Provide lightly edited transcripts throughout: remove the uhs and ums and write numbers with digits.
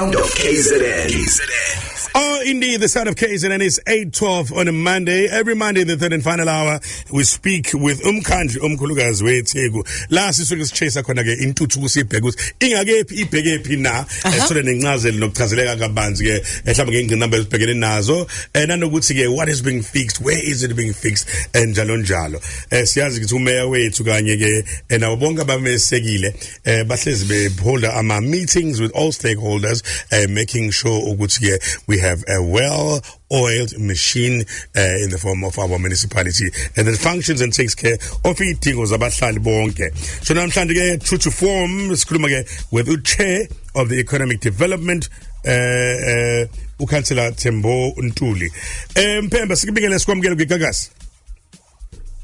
Sound of KZN. Oh, indeed, the Sound of KZN is 8:12 on a Monday. Every Monday in the third and final hour, we speak with umkhandlu omkhulukazi weTheku. La sisuke sichase khona ke intuthuko, sibheke ukuthi ingakephi, ibhekephi na, sithole nencazelo nokuchazeleka kabanzi ke mhlawumbe ngengqinamba ezibhekene nazo, nanokuthi ke what is being fixed, where is it being fixed, njalo njalo. Siyazi ukuthi umeya wethu kanye ke nabo bonke abamesekile bahlezi be hold ama meetings with all stakeholders, making sure ukuthi ke we have a well oiled machine in the form of our municipality and that functions and takes care of idingo zabahlali bonke. So namhlanje ke, true to form, sikhuluma ke with the chair of the economic development, uKhansela Thembo Ntuli. Mphemba, sikubingelele, sikwamukele kwiGagasi.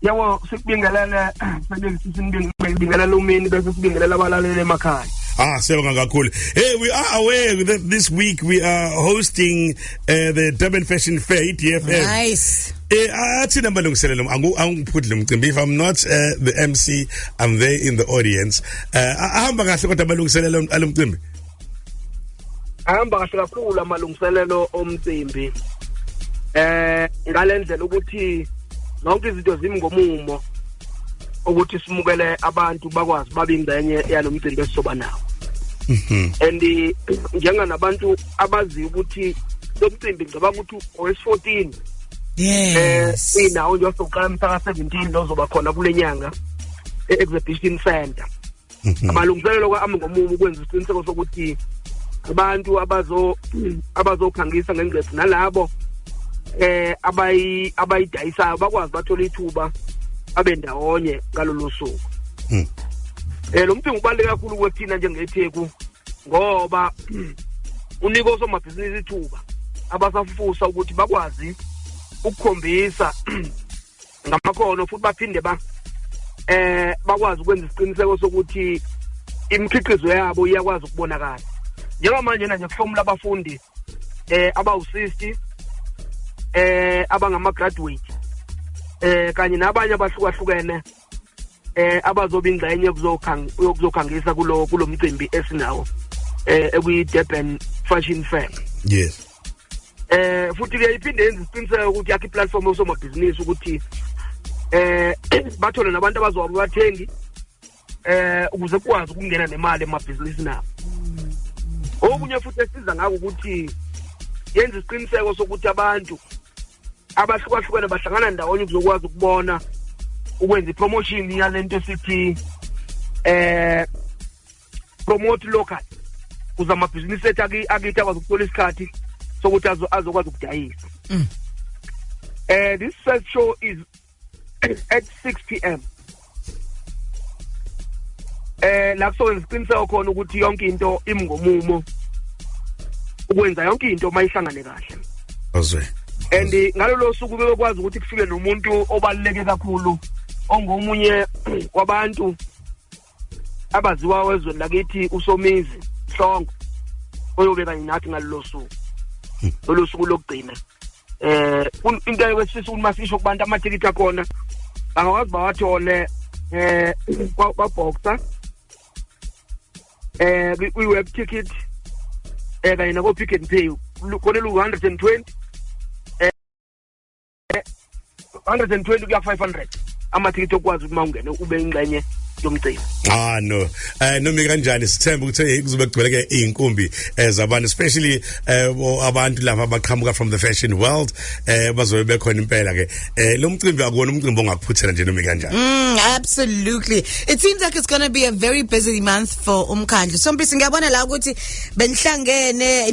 Yebo, sikubingelele, sibingelele umini, bese sibingelela abalaleli emakhaya. Ah, siyabonga kakhulu. Hey, we are aware that this week we are hosting the Durban Fashion Fair, DFF. Nice. Athina amalungiselelo? Angiphudle umcimbi. If I'm not the MC, I'm there in the audience. Ahamba kahle kodwa amalungiselelo alomcimbi? Ahamba kahle kakhulu amalungiselelo omcimbi. Ngalendlela ukuthi zonke izinto zimi ngomumo ukuthi simukele abantu, bakwazi babe ingxenye yalomcimbi esizoba nawo. And njenganabantu abazi ukuthi lo mcimbi, ngicabanga ukuthi owes-14 inawo nje, soqala mhla ka-17 lozoba khona kule nyanga e-Exhibition Center. Amalungiselelo ami ngomumo ukwenza isiqiniseko sokuthi abantu abazokhangisa ngengqephu nalabo abayidayisayo bakwazi bathola ithuba abe ndawonye ngalolu suku. Lo mcimbi ubaluleke kakhulu kwethina njengeTheku ngoba unika osomabhizinisi ithuba abasafufusa ukuthi bakwazi ukukhombisa ngamakhono, futhi baphinde ba bakwazi ukwenza isiqiniseko sokuthi imikhiqizo yabo iyakwazi ukubonakala. Njengamanje nje kuhlomula abafundi abawu-60 abangama graduate kanye nabanye abahlukahlukene abazoba ingxenye kuzokhangisa kulo mcimbi esinawo ekuyi Durban Fashion Fair. Futhi ke iphinde yenze isiqiniseko ukuthi yakhe iplatform yosomabhizinisi ukuthi bathole nabantu abazoba abathengi ukuze kukwazi ukungena nemali emabhizinisini abo. Okunye futhi esiza ngako ukuthi yenza isiqiniseko sokuthi abantu abahlukahlukene bahlangana ndawonye ukuzokwazi ukubona ukwenza ipromotion yalento esithi promote local, kuze amabhizinisi ethu akithi akwazi ukuthola isikhathi sokuthi azokwazi ukudayisa. This first show is at 6 p.m. La kuzowenza isiqiniseko khona ukuthi yonke into imngomumo ukwenza yonke into mayihlangane kahle. Azwe. And ngalolo suku bebekwazi ukuthi kufike nomuntu obaluleke kakhulu, ongomunye wabantu abaziwa ezweni lakithi, uSomizi Mhlongo, oyobe kanye nathi ngalolo suku, lolo suku lokugcina. Into ekwesifisa ukuthi masisho kubantu, amathikithi akhona bangakwazi bawathole kwa Boxer, kwi web ticket kanye nako Pick n Pay, khona lu 120, 120 kuya 500 amathikithi okwazi ukuthi mawungene ube ingxenye yomcimbi. Ah no. Noma kanjani sithemba ukuthi kuzobe kugcwele ke inkumbi zabantu, especially abantu laba abaqhamuka from the fashion world, bazobe bekhona impela ke. Lo mcimbi akuwona umcimbi ongakuphuthela nje noma kanjani. Absolutely. It seems like it's going to be a very busy month for umkhandlu. So Mpisi, ngiyabona la ukuthi benihlangene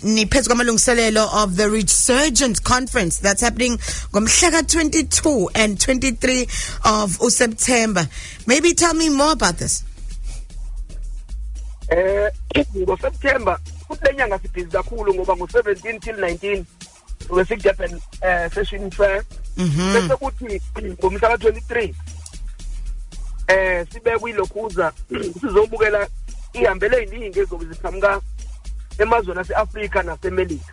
niphethe kwamalungiselelo of the Resurgent Conference that's happening ngomhla ka 22 and 23 of September. Maybe tell me more about this. NgoSeptember futhi lenyanga sibhizi kakhulu ngoba ngo17 till 19 ube sik Durban Fashion Fair. Bese kuthi ngomhla ka23 sibe kuyilokhuza sizobukela ihambele eziningi ezobe ziqhamuka emazweni ase-Afrika naseMelika.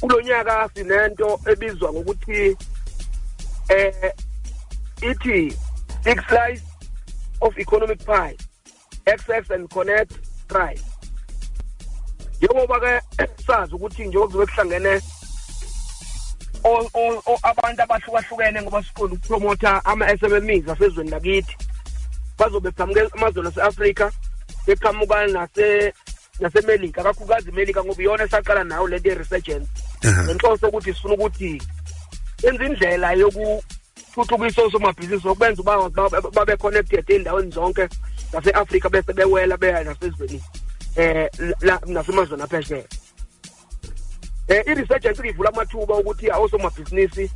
Kulonyaka sinento ebizwa ngokuthi ithi Big Slice of Economic Pie, Access and Connect, Thrive. Njengoba ke sazi ukuthi njengoba kuzobe kuhlangene abantu abahlukahlukene, ngoba siqonda ukupromotha ama-SMMEs asezweni lakithi, bazobe beqhamuka emazweni ase-Afrika, beqhamuka naseMelika, kakhulukazi iMelika, ngoba iyona esaqala nayo lento ye-resurgence, ngenhloso ukuthi sifuna ukuthi yenze indlela yokuthuthukisa osomabhizinisi, okwenza uba babe connected ey'ndaweni zonke zase-Afrika, bese bewela beya nasezweni nasemazweni aphesheya. I-resurgence ivula amathuba ukuthi osomabhizinisi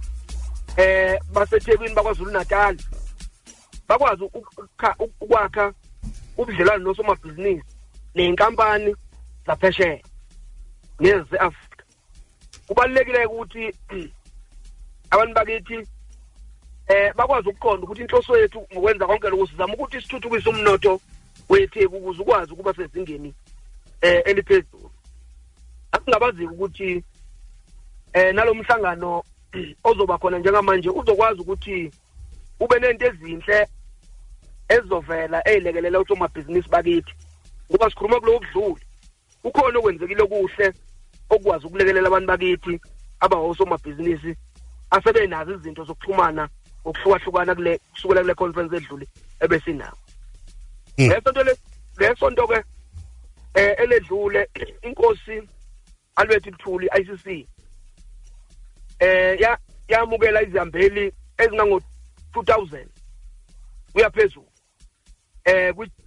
baseThekwini, bakwaZulu Natal, bakwazi ukwakha ubudlelwano nosomabhizinisi ney'nkampani zaphesheya neze-Afrika. Kubalulekile ukuthi abantu bakithi bakwazi ukuqonda ukuthi inhloso yethu ngokwenza konke lokhu, sizama ukuthi sithuthukise umnotho weTheku ukuze ukwazi ukuba sezingeni eliphezulu. Asingabazi ukuthi nalomhlangano ozoba khona njengamanje uzokwazi ukuthi ube nento ezinhle ezizovela eyilekelela osomabhizinisi bakithi, ngoba sikhuluma kulo okudlule kukhona okwenzekile okuhle okwazi ukulekelela abantu bakithi abawosomabhizinisi asebenazo izinto zokuxhumana ngokuhlukahlukana kule kusukela kule conference edlule ebesinawo lesonto ke eledlule. Inkosi Albert Luthuli ICC ya yamukela izihambeli ezingango 2000 kuya phezulu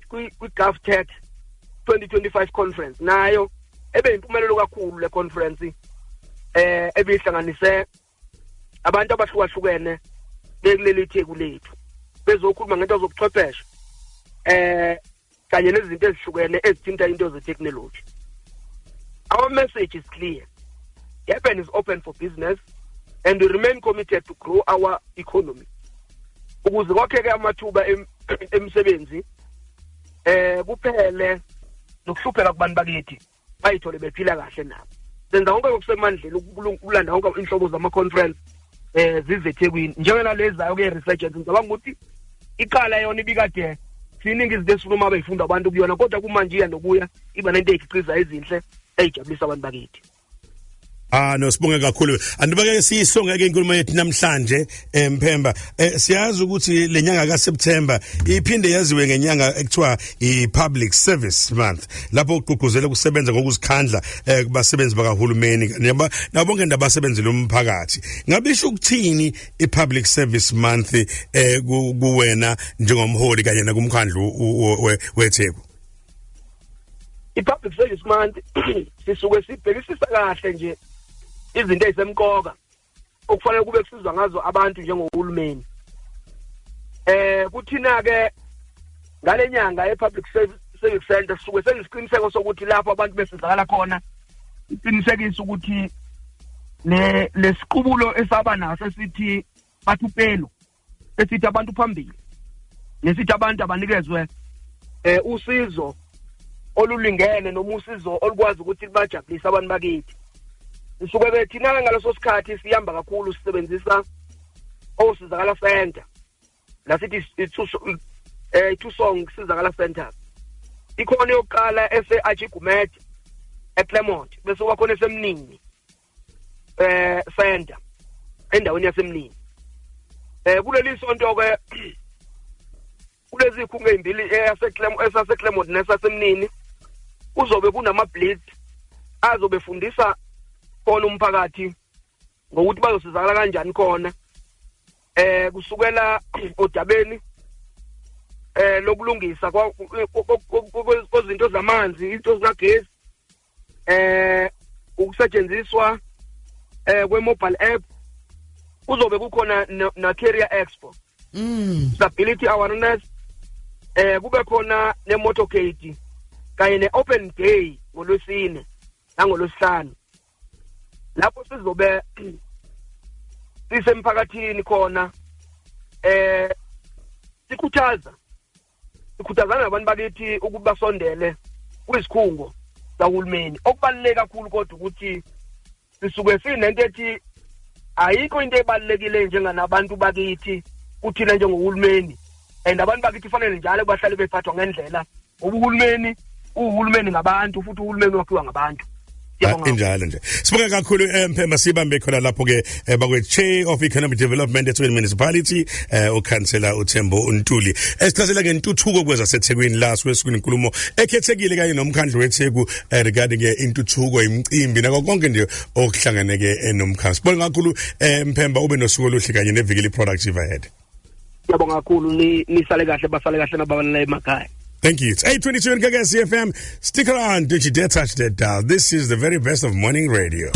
kwi GovTech 2025 conference, nayo ebe impumelelo kakhulu le conference ebihlanganise abantu abahlukahlukene bekuleli Theku lethu, bezokhuluma ngento zobuchwepheshe kanye nezinto ezihlukene ezithinta into ze-technology. Our message is clear: Durban is open for business and we remain committed to grow our economy ukuze kwakheke amathuba emisebenzi, kuphele nokuhlupheka kubantu bakithi, bayithole bephila kahle nabo. Senza konke okusemandleni ukulanda wonke inhlobo zama-conference zize eThekwini, njengenalezayo ke resurgence. Ngicabanga ukuthi iqala yona ibikade siningi izinto esifuna uma beyifunda abantu kuyona, kodwa kumanje iya nokuya iba nento eyikhiqiza ezinhle eyijabulisa abantu bakithi. Ah no, sibonge kakhulu. Andibeke siyisonge ke inkulumo yethu namhlanje, eMphemba. Siyazi ukuthi lenyanga kaSeptember iphinde yaziwe ngenyanga ekuthiwa iPublic Service Month, lapho ugqugquzela ukusebenza ngokuzikhandla kubasebenzi bakahulumeni nabo bonke ndabasebenzela umphakathi. Ngabe isho ukuthini iPublic Service Month kuwena njengomholi kanye nakumkhandlu weTheku? I-Public Service Month sisuke sibhekisisa kahle nje izinto ezisemqoka okufanele kube kusizwa ngazo abantu njengohulumeni. Kuthina ke ngalenyanga e-Public Service Center sisuke sengisiqiniseko sokuthi lapho abantu besizakala khona, iqinisekisa ukuthi le lesiqubulo esaba naso esithi Batho Pele, esithi abantu phambili, nesithi abantu abanikezwe usizo olulingene noma usizo olukwazi ukuthi libajabulise abantu bakithi. Sisuke ke thina ngaleso sikhathi sihamba kakhulu, sisebenzisa osizakala center la, sithi Thusong Sizakala Center. Ikhona yokuqala ese Archie Gumede eClermont, bese kwakhona esemnini center endaweni yasemnini. Kuleli sonto ke, kulezi zikhungo ezimbili, esaseClermont nesasemnini, kuzobe kunama blitz azobe fundisa khona umphakathi ngokuthi bazosizakala kanjani khona, kusukela odabeni lokulungisa kwezinto zamanzi, into zikagesi, ukusetshenziswa kwe-mobile app. Kuzobe kukhona na career expo, disability awareness, kube khona ne-motorcade kanye ne-open day ngolwesine nangolwesihlanu, lapho sizobe sisemphakathini khona sikhuthazana nabantu bakithi ukuba basondele kwizikhungo zahulumeni. Okubaluleke kakhulu kodwa ukuthi sisuke sinento ethi ayikho into ebalulekile njenganabantu bakithi kuthina njengohulumeni, and abantu bakithi fanele njalo bahlale bephathwa ngendlela, ngoba uhulumeni Uhulumeni ngabantu, futhi uhulumeni wakhiwa ngabantu. Siyabonga. Injalo nje. Sibonga kakhulu, Mphemba. Sibambe khona lapho ke bakwe Chair of Economic Development eThekwini Municipality, ukhansela uThembo Ntuli, esichazela ngentuthuko kwezaseThekwini la suke inkulumo ekhethekile kanye nomkhandlu weTheku regarding ke intuthuko, imicimbi nako konke nje okuhlangene ke nomkhandlu. Sibonga kakhulu, Mphemba, ube nosuku oluhle kanye neviki productive ahead. Siyabonga kakhulu. Nisale kahle, basale kahle nababalala emakhaya. Thank you. It's 8:22 in Gagasi FM. Stick around. Don't you dare touch that dial. This is the very best of morning radio.